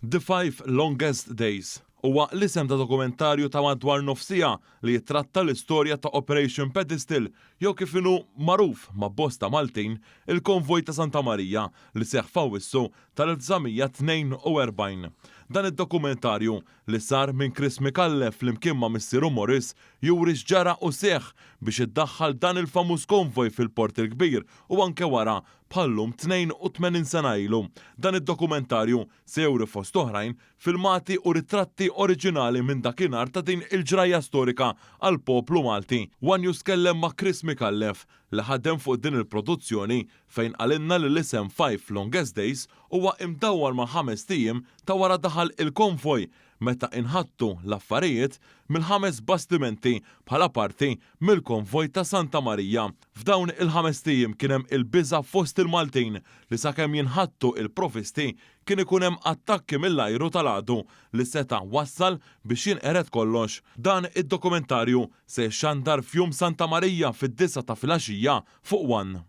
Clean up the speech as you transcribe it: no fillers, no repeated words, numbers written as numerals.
The Five Longest Days huwa l-isem ta' dokumentarju ta' madwar nofs siegħa li jittratta l-istorja ta' Operation Pedestal jew kif inhu magħruf ma' bosta Maltin, il-Konvoj ta' Santa Marija li seħħ f'Awwissu tal-1942. Dan id-dokumentarju, li sar minn Chris Micallef flimkien ma' missieru Maurice, juri x'ġara u seħħ biex iddaħħal dan il-famuż konvoj fil-Port il-Kbir u anke wara bħal-lum 82 sena ilu. Dan id-dokumentarju se juri fost oħrajn filmati u ritratti oriġinali minn dakinhar ta' din il-ġrajja storika għall-poplu Malti. One News tkellem ma' Chris Micallef li ħadem fuq din il-produzzjoni fejn qalilna li l-isem Five Longest Days huwa imdawwar mal-ħamest ijiem ta' wara daħal il-konvoj meta inħattu l-affarijiet mill-ħames bastimenti bħala parti mill-konvoj ta' Santa Marija. F'dawn il-ħamest ijiem kien hemm il-biża' fost il-Maltin li sakemm jinħattu il-provisti kien ikun hemm attakki mill-ajru tal-għadu li seta' wassal biex jinqered kollox. Dan id-dokumentarju se jixxandar f'Jum Santa Marija fid-disgħa ta' filgħaxija fuq one.